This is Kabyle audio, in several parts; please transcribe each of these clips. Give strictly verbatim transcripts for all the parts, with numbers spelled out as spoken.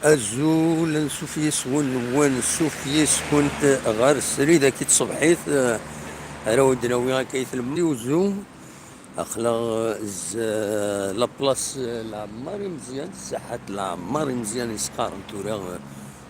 Azul, ansuf yes-wen, ansuf yes-kent ɣer srid-agi n tṣebḥit, eh, ara wen-d-nawi akka i tlemmast Tizi Uzzu. Aql-aɣ, eh, z-, eh, la place, eh, Lɛemmar Imeẓyan, ssaḥat Lɛemmar Imeẓyan i s-qqaren tura, eh,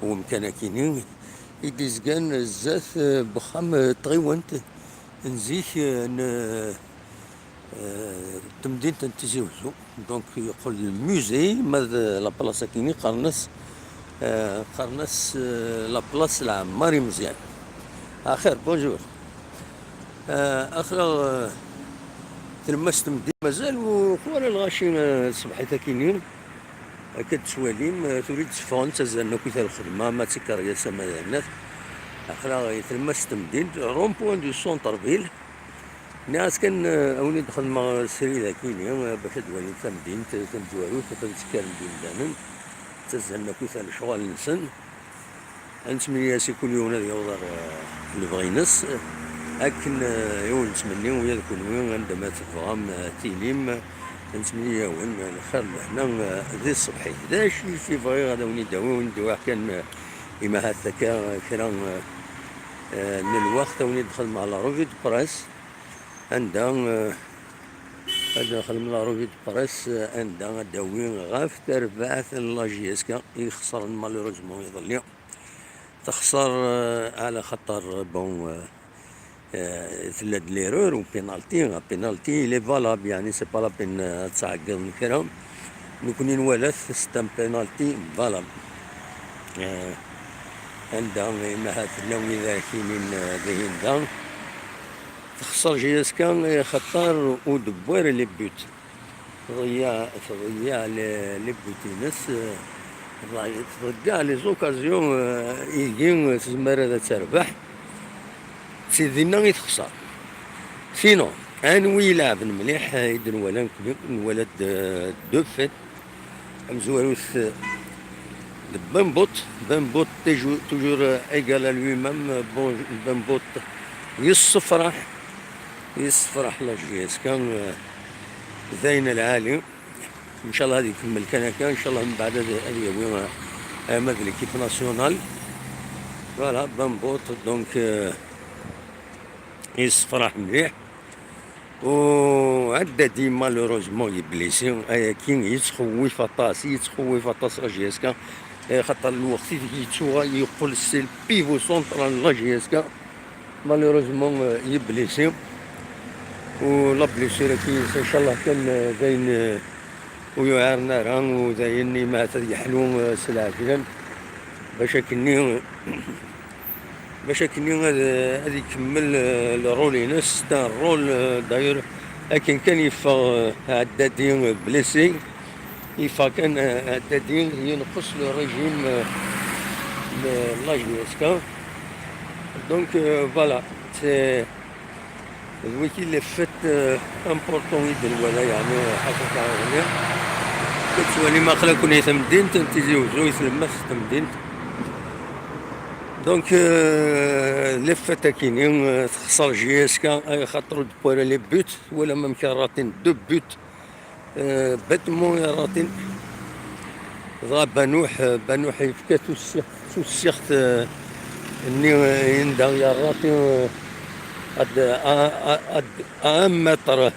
wemkan akini, i d-izgan zdat, eh, n uxxam, eh, n tɣiwant n zik, eh, n, eh, eh, temdint n Tizi Uzzu. Donc, yeqqel d musée, ma d la place akini qqaren-as, eh, qqaren-as, eh, la place Lɛemmar Imeẓyan. Axir, bonjour. Eh, axir, eh, tlemmast temdint mazal ur twala lɣaci, eh, tṣebḥit akini. Akka d-tettwalim, eh, tura i d-tteffɣen, ttazzalen akkit ar lxedma, ma d tikeryas, ama d ayenat. Aql-aɣ i tlemmast n temdint, rond-point du centre-ville. Nniɣ-as kan, eh, a wen-id-xedmeɣ srid akini, eh, bac ad d-walim tamdint, eh, tamezwarut, ad d-ttekkarem-d yimdanen. Ttazzalen akkit ar lecɣal-nsen. Ad nettmenni-as i kul yiwen ad yaweḍ ar, eh, lebɣi-ines. Akken, eh, i wen-nettmenni, ula d kunwi, anda ma tebɣam, eh, tilim, eh, ad nettmenni-yawen, eh, lxir, lehna, eh, di ṣṣebḥit. D acu i bɣiɣ ad awen-id-awiɣ, wen-d-awiɣ kan, eh, imahat akka, eh, kra, eh, eh, n lweqt, ad wen-id-xedmeɣ la revue de presse, anda, eh, ad nexdem la revue de presse, eh, anda ad d-awi ɣef terbaɛt n la J S K i ixesren malheureusement iḍelli. Texser, euh, على خاطر, bon, euh, euh, tella-d l'erreur و penalty, un penalty, il est valable, يعني, c'est pas la peine, euh, ad tɛeggeḍ n kra. Nekni nwala-t, c'est un penalty valable. Euh, anda, imahat, llan wid ara k-yinin, euh, dihin da. Texser J S K, euh, xaṭer ur d-wwiɣ les buts. Tḍeyyeɛ, tḍeyyeɛ le-, les buts-ines, eh, tḍeyyeɛ, tḍeyyeɛ les occasions, eh, igi, eh, tezmer ad terbeḥ. Si dinna i texṣer. Sinon, anwi i ileɛben mliḥ, eh, i d-nwala nekni, nwala-d, eh, deux fautes. Amezwaru-t, eh, d Bembout. Bembout, toujours, toujours, eh, égal à lui-même. Bon, Bembout yessefraḥ. Yessefraḥ la J S K, eh, d ayen lɛali. Ncallah ad ikemmel kan akka, ncallah mbeɛd ad, ad yawi, eh, ama d l'équipe nationale. Voilà, Bambout, donc, eh, yessefraḥ mliḥ. U Ɛeddadi, malheureusement, yeblisi. Ayagi yettxewwif aṭas, yettxewwif aṭas la J S K. Eh, xaṭer lweqt i yettsuɣal yeqqel c'est le pivot central n la J S K. Malheureusement, eh, yeblisi. U la blessure-agi, ncallah kan, eh, d ayen, eh, ur yuɛiren ara, u d ayen imahat ad yeḥlu, eh, s lɛejlan. Bac akkenni, bac akkenni ad, ad ikemmel, eh, le rôle-ines. C'est un rôle, eh, d'ailleurs, akken kan yeffeɣ, eh, Ɛeddadi, eh, blessé. Yeffeɣ kan, eh, Ɛeddadi, yenqes le régime, eh, n la J S K. Donc, eh, voilà, c'est, d wiki les faits, eh, importants i d-nwala, yeɛni, ḥaca taɣelli. Tettwalim aql-aken i temdint n Tizi Uzzu, i tlemmast n temdint. Donc, eh, les faits akini, eh, texser J S K, ay xaṭer ur d-wwiɣ ara les buts, twalam amek ratin deux buts. Eh, bêtement yerratin. Dɣa Banuḥ, eh, Banuḥ yefka tussiɣt, tussiɣt, eh, nni, eh, yenda yerratin, eh, ad, a, a, ad, à un mètre,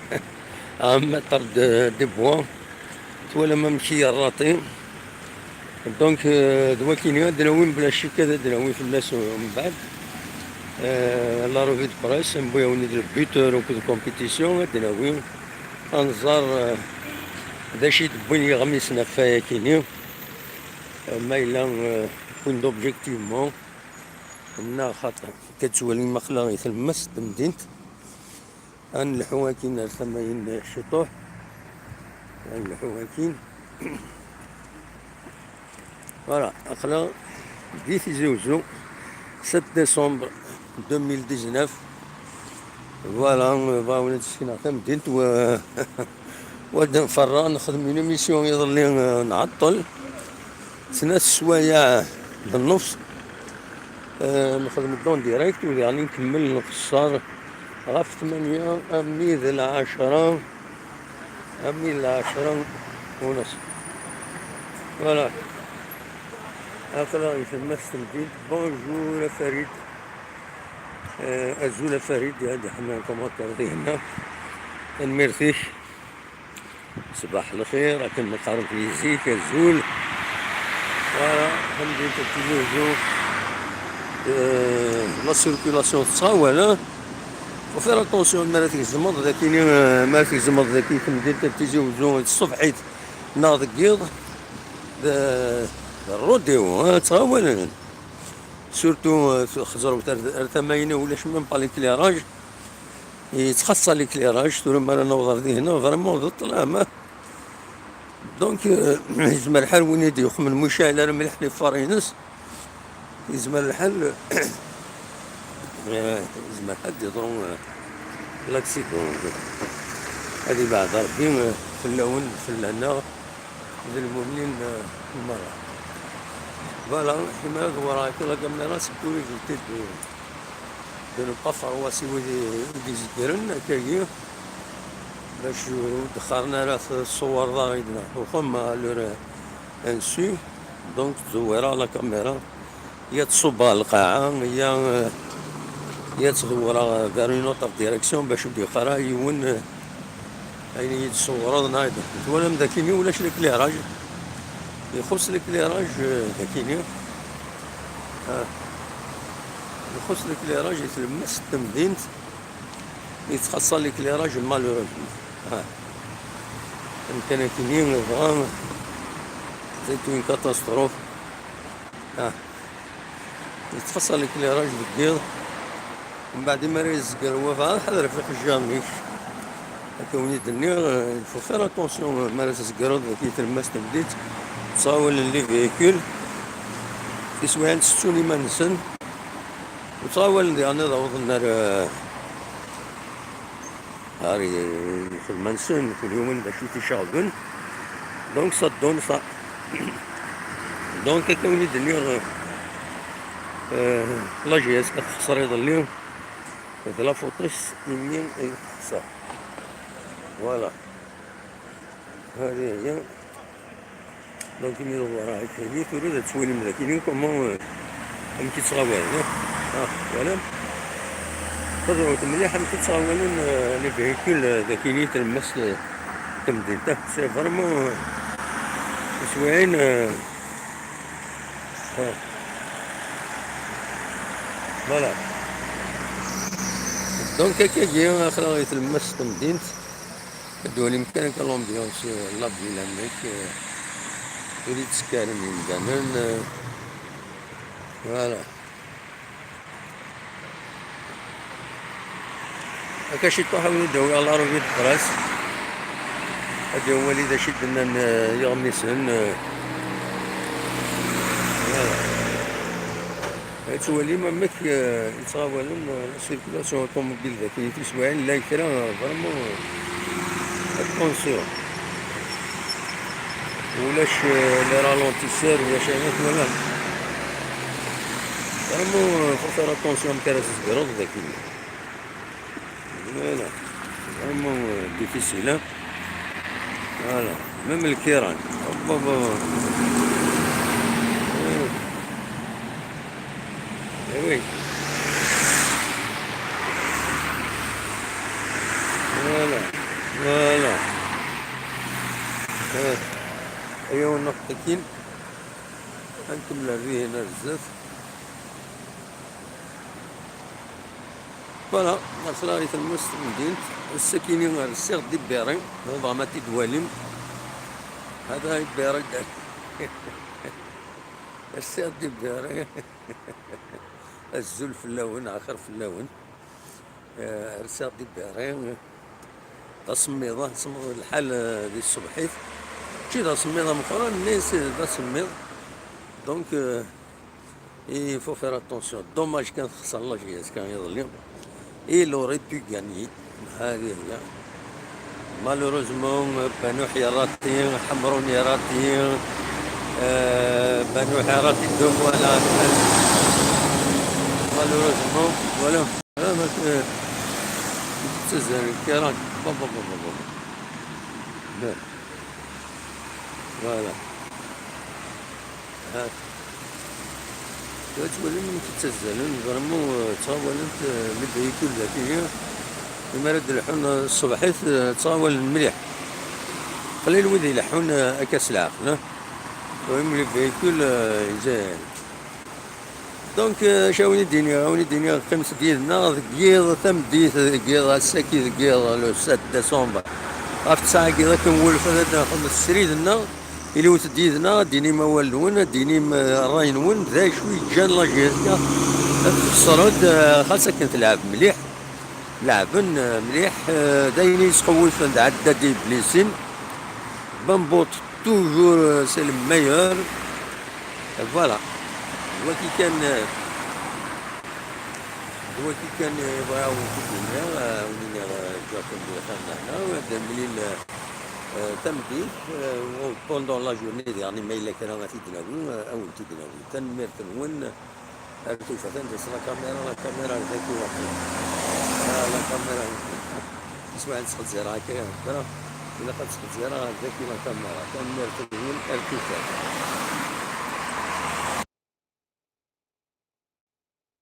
à un mètre de, de bois. Twalam amek yerratin. Donc, euh, d wakini ad d-nawi, bla ccek ad d-nawi fell-as, euh, mbeɛd. Euh, la revue de presse, newwi-awen-d le buteur akked compétition, ad d-nawi. Ad nẓer, euh, d acu i d-wwin yiɣmisen ɣef wayakini. Euh, ma yella, euh, wwin-d objectivement. Neɣ xaṭi, akka tettwalim aql-aɣ i tlemmast n temdint. Ad nelḥu akkin ar tama-in ciṭuḥ. Ad nelḥu akkin. Voilà, aql-aɣ di Tizi Uzzu, sept décembre deux mille dix-neuf. Voilà, bɣiɣ ad d-sekneɣ tamdint, wa, wa d-nferreɣ, nexdem une émission iḍelli, eh, nɛeṭṭel. Snat sswayeɛ d nnefs, eh, nexdem-d en direct, u diɣen nkemmel nqeṣṣer ɣef tmanya armi d lɛecṛa, armi d lɛecṛa u nṣef. Voilà. Aql-aɣ di tlemmast n temdint. Bonjour a Farid. Eh, azul a Farid, ad iḥemmel commentaire dihin-a. Tanemmirt-ik. Ṣbaḥ lxir, akken ma qqaren twizi-k, azul. Voilà, tamdint n Tizi Uzzu. Eh, la circulation tettɣawal, hein. Faut faire attention mi ara tgezmeḍ daki, eh, mi ara tgezmeḍ daki tamdint n Tizi Uzzu, d tṣebḥit neɣ deg yiḍ, d, d rodéo, hein, ttɣawalen. Surtout, eh, xeẓret ar, ar tama-inu, ulac même pas l'éclairage. Yettxaṣṣa l'éclairage, tura mi ara naweḍ ar dihin, vraiment d ṭṭlam, ah. Donc, euh, yezmer lḥal win i d-yuqmen mu yecɛel ara mliḥ les phares-ines, yezmer lḥal, euh, yezmer lḥal ad d-yeḍru, euh, l'accident. Ad ibeɛɛed Rebbi, euh, fell-awen, fell-aneɣ, d lmumnin, euh, merra. Voilà, ḥima ad waraɣ akka la caméra, sécurité de, de ne pas faire wasi wid i, i d-izeggren akkagi, bac ur d-qqaren ara tṣewwreḍ-aɣ-id ɣer uxxam à l'heure ainsi. Donc ttẓewwireɣ la caméra, ya tṣubb ɣer lqaɛa, ya, ya ttḍewwireɣ vers une autre direction bac ur d-yeqqar ara yiwen, ayen i yi-d-tṣewwreḍ neɣ ayen. Twalam dakini ulac l'éclairage. Ixuṣ l'éclairage, euh, dakini. Ah. Ixuṣ l'éclairage i tlemmast n temdint. Yettxaṣṣa l'éclairage malheureusement. Ah. Amkan akini dɣa, c'est une catastrophe. Ah. Yettxaṣṣa l'éclairage deg yiḍ. Mbeɛd mi ara yezger wabɛaḍ, ḥader ɣef iqejjaren-ik. Akka win i d-nniɣ, euh, il faut faire attention, euh, mi ara tzegreḍ deg tlemmast n temdint, ttɣawalen les véhicules, tiswiɛin ttettun iman-nsen, ur ttɣawalen diɣen ad awḍen ar, euh, ar lxedma-nsen, kul yiwen d acu i t-iceɣben. Donc ça donne ça. Donc akka win i d-nniɣ, euh, la G S ka texṣer iḍelli, d la faute-is imi ay texṣer. Voilà. Hadi hiya. Donc imi ḍewwer akkagi, tura ad twalim dakini comment, euh, amek i ttɣawalen, ah, ah, twalam? Teẓrut mliḥ amek i ttɣawalen, euh, les véhicules, euh, dakini tlemmast, euh, temdint, ah, c'est vraiment, euh, tiswiɛin, euh, ah. Voilà. Donc akkagi, aql-aɣ i tlemmast temdint. Ad d-walim kan akka l'ambiance, euh, la ville amek, euh, ur yettsekkaren imdanen, euh, voilà. Akka ciṭuḥ, ad wen-d-awiɣ la revue de presse. Ad d-awali d acu i d-nnan, euh, yiɣmisen, euh, voilà. Ad twalim amek, euh, yettɣawalen, euh, la circulation automobile daki tiswiɛin, llan kra, euh, vraiment, euh, attention. Ulac, euh, les ralentisseurs, ulac ayen akk, voilà. Vraiment, euh, faut faire attention amek ara tzegreḍ daki. Voilà. Vraiment, euh, difficile, hein. Voilà. Même le kiran. Hop, hop, hop. Eh oui. Eh oui. Voilà. Voilà. Eh. Aya ur nruḥ akkin. Ad nkemmel ar dihin ar zdat. Voilà, aql-aɣ i tlemmast n temdint. Ass-akini rsiɣ-d ibiri, bɣiɣ ma t-id-twalim. Hada ibiri. Rsiɣ-d ibiri. Azul fell-awen, axir fell-awen. Eh, rsiɣ-d ibiri. D asemmiḍ, ah, semmiḍ lḥal, eh, di tṣebḥit. Mačči d asemmiḍ ameqqran, mais c'est d asemmiḍ. Donc, euh, il faut faire attention. Dommage kan texṣer la G S kan iḍelli. Il aurait pu gagner. هذه هي. Malheureusement, euh, Banouh يراتي، حمرون يراتي، euh, Banouh يراتي deux fois la. Malheureusement, voilà. Ah, ma t-, ttazal lkiran. Bon, bon, bon, bon, bon. Bon. Voilà. Ah. Ad twalim amek ttazzalen, vraiment, euh, ttɣawalen-t, euh, les véhicules dagi. Mi ara d-leḥḥun, euh, ṣṣbeḥit, euh, ttɣawalen mliḥ. Qlil wid ileḥḥun, euh, akka s leɛqel, hein. Twalim les véhicules, euh, ils, euh, Donc, euh, acu ara wen-id-iniɣ, ara wen-id-iniɣ, qqimet-d yid-neɣ deg yiḍ tameddit, deg yiḍ ass-agi, deg yiḍ le sept décembre. Ɣef ttesɛa-agi akken wulef ad d-nexdem srid-nneɣ, iliwet-d yid-neɣ, ad d-tinim awal-nwen, ad d-tinim, euh, ṛṛay-nwen, d acu yeǧǧan la G S K ad txeṣṣer-d, euh, xas akken telɛeb mliḥ, leɛben, euh, mliḥ, euh, d ayen i yesqewwifen d Ɛeddad Iblisin. Bambout, toujours, euh, c'est le meilleur. Voilà. D wagi kan, euh, d wagi kan, euh, bɣiɣ ad wen-t-id-iniɣ, euh, ad wen-iniɣ, euh, ǧǧiɣ-ken di lxir n lehna, u ad d-nemlil, euh, euh, tameddit, euh, u pendant la journée, diɣen ma yella kra ad t-id-nawi, euh, ad wen-t-id-nawi. Tanemmirt-nwen. Ar tufat, anda-s la caméra, la caméra ar daki waqil. Ah, la caméra. Iswaɛen ttxezzireɣ akka, kra. Ilaq ad ttxezzireɣ ar daki la caméra. Tanemmirt-nwen, ar tufat.